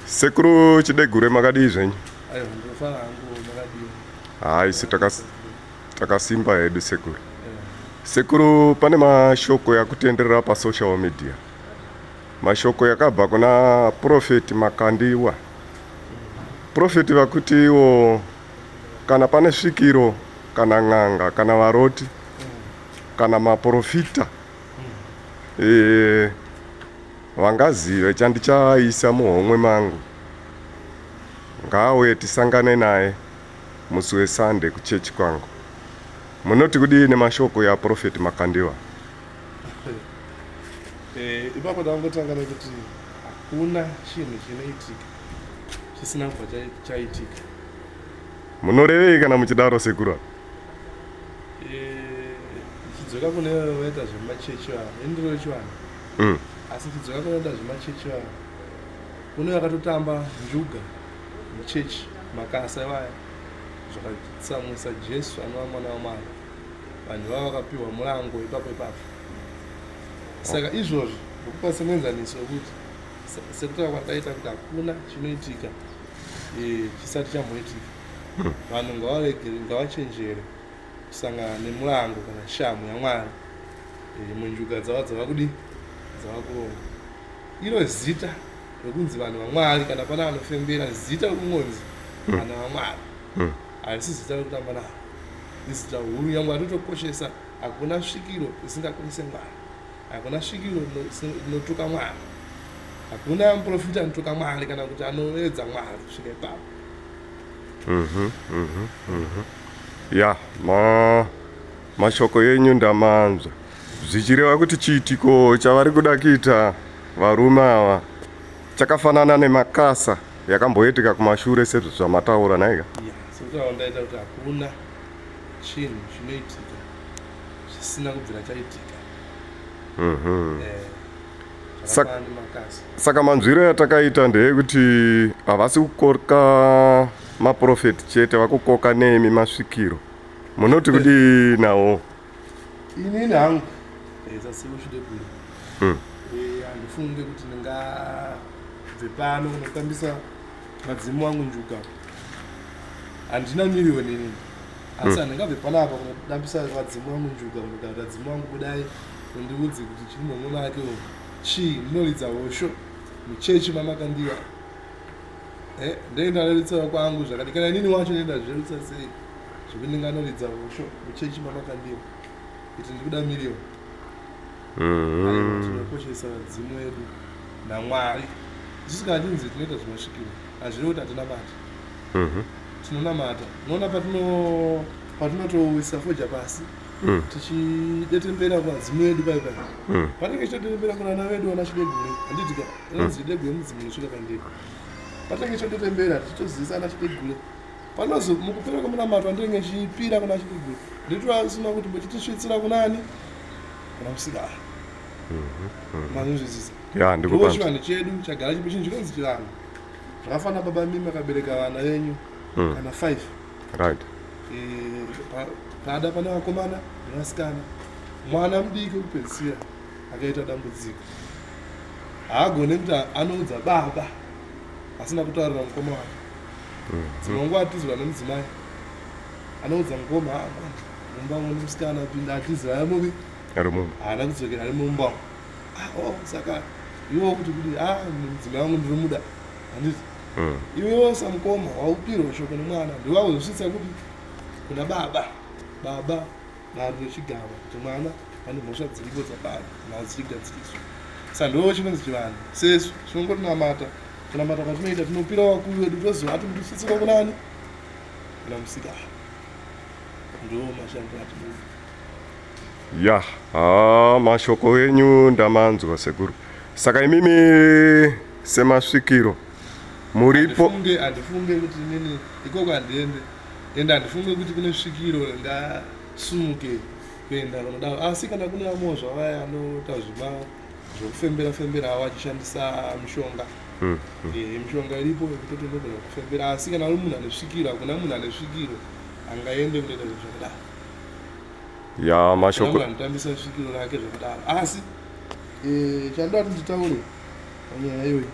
Sekuru Chidegure makadii zvenyu? Aiwa ndinofara hangu makadii? Haa isu takasimba hedu sekuru. Sekuru pane mashoko yakutenderera pasocial media. Mashoko yakabva kuna Prophet Makandiwa. Prophet vakuti iwo kana pane svikiro kana n'anga kana varoti kana maprofita e, vangazive chandichaisa muhomwe mangu ngaauye tisangane naye musi weSunday kuchechi kwangu. Munoti kudii nemashoko yaProphet Makandiwa? Eh, ipapo ndangotanga nekuti hakuna chinhu chinoitika chisina kubva chaitika. Munorevei kana muchidaro sekuru? Eh, ndichidzoka kune vaita zvemachechi ava, ini ndiri wechivanhu. Asi ndichidzoka kune vaita zvemachechi ava, kune vakatotamba njuga muchechi makasa ivaya zvakatsamwisa Jesu anova mwana waMwari. Vanhu ivava vakapiwa murango ipapo ipapo. Saka izvozvo ndokupa semuenzaniso wekuti sekutaura kwandaita kuti hakuna chinoitika eh, chisati chamboitika. Vanhu ngavaregere ngavachenjere kusangana nemurango kana shamhu yaMwari eh, munjuga dzava dzava kudii dzava kuronga. Iro zita rekunzi vanhu vaMwari kana pane anofembera zita rekungonzi vana vaMwari harisi zita rekutamba naro. Izita huru nyangwe ratotokoshesa hakuna svikiro risingakoshese Mwari. Hakuna svikiro rinotuka Mwari. Hakuna muprofita anotuka Mwari kana kuti anoedza Mwari kusvika ipapo. Ya, ma mashoko enyu ndamanzwa. Zvichireva kuti chiitiko chavari kuda kuita varume ava chakafanana nemakasa yakamboitika kumashure sezvamataura nhaika? Ya, sekutaura ndaita kuti hakuna chinhu chinoitika chisina kubvira chaitika. Eh, zvakafanana nemakasa. Saka manzwiro yatakaita ndeyekuti havasi kukoka maprofeti chete, vakukoka nemi masvikiro. Munoti kudii nawo? Inini hangu eh, sasekuru Chidegure handifunge kuti ndingabve pano kunotambisa vadzimu vangu njuga. Handina miriyoni inini, asi handingabve panapa kunotambisa vadzimu vangu njuga, kunogara vadzimu vangu budai mundiudze kuti chiri muhomwe make umu chii. Ndinoridza hosho muchechi maMakandiwa. Eh, ndoenda rerutsa kwangu zvakadi kana inini wacho ndoenda zverutsa sei zvekuti ndinganoridza hosho muchechi maMakandiwa kuti ndikuda miriyoni. Aiwa, tinokoshesa vadzimu vedu naMwari. Isusu kana tinzi tinoita zvemasvikiro hazvirevi kuti hatinamati. Tinonamata. Unoona patinotoisa foja pasi tichidetembera kuvadzimu vedu pai pai. Patinenge tichitodetembera kuna vana vedu vana Chidegure, handiti ka? Inonzi Chidegure mudzimu unosvika pandiri. Patinenge tichitodetembera tichitozivisa ana Chidegure. Panozo mukupera kwemunamato andinenge ndichipira kuna Chidegure, nditoasuma kuti mbochitisvitsira kunani? Kuna musikana. Manzwisisa? Ya, ndiko chivanhu chedu chagara chipo chinhu chinonzi chivanhu. Zvakafanana baba mimi akabereka vana venyu kana 5. Right. Eh, pada pane vakomana nevasikana. Mwana mudiki wekupedzisira akaita dambudziko haagone kuti anoudza baba asina kutaurira mukoma wake. Dzimwe nguva atizwa nemudzimai anoudza mukoma, "Ah, mwana, mumba mune musikana apinda atizira ari mubi Ari mumba. Haana kudzokera ari mumba umu." Ah, oh, saka iwo kuti kudii? Ah, mudzimai wangu ndinomuda, handiti? Iwewo samukoma waupirwa shoko nemwana ndiwazosvitsa kupi? Kuna baba. Baba daro rechigaba kuti mwana pane mhosva dziripo dzababa kana dzichigadziriswa. Saka ndo chinonzi chivanhu. Sesu tinongotinamata, kunamata kwatinoita tinopira vakuru vedu, toziva ati kuti kunani? Kuna musikana. Ndo mashandiro atinoita. Ya, haa mashoko enyu ndamanzwa sekuru. Saka imimi semasvikiro muripo? Handifunge kuti inini ikoko handiende, ende handifunge kuti kune svikiro ringasumuke kuenda kunodaro. Asi kana kune vamwewo zvavaya anoita zvima zvekufembera fembera avo achishandisa mishonga, Eh, mishonga iripo yekutoti unogona kufembera. Asi kana uri munhu ane svikiro, hakuna munhu ane svikiro angaende kunoita zvinhu zvakadaro. Ya, mashoko munhu anotambisa svikiro rake zvakadaro. Asi eh, chandoda kuti nditaure panyaya iyoyi,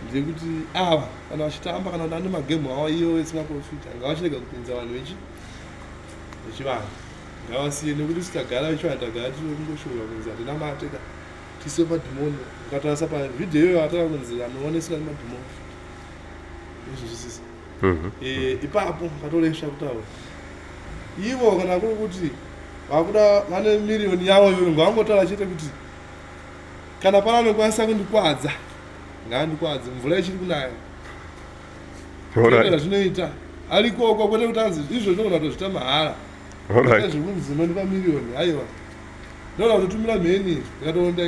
Ndeyekuti ava kana vachitamba kana kuti ane magemu avo ivo vesimaprofita ngavachirega kupinza vanhu vechi vechivanhu ngavasiye nekuti isu tagara vechivanhu tagara tiri kungoshorwa kunzi hatina mate ka tise madhimoni ukatarisa pavhidhiyo iyoyo atava kunzi anooneswa nemadhimoni izvozvisisa eh, ipapo patoresva kutaura ivo kana kuri kuti vakuda vane miriyoni yavo iyoyo ngavangotaura chete kuti kana pana anokwanisa kundikwadza ngaandikwadze mvura ichiri kunaya zvinoita arikoko kwete kuti anzi izvo zvinogona kutozvita mahara zvekunzi unondipa miriyoni aiwa ndogona kutotumira mheni ndikatoonda.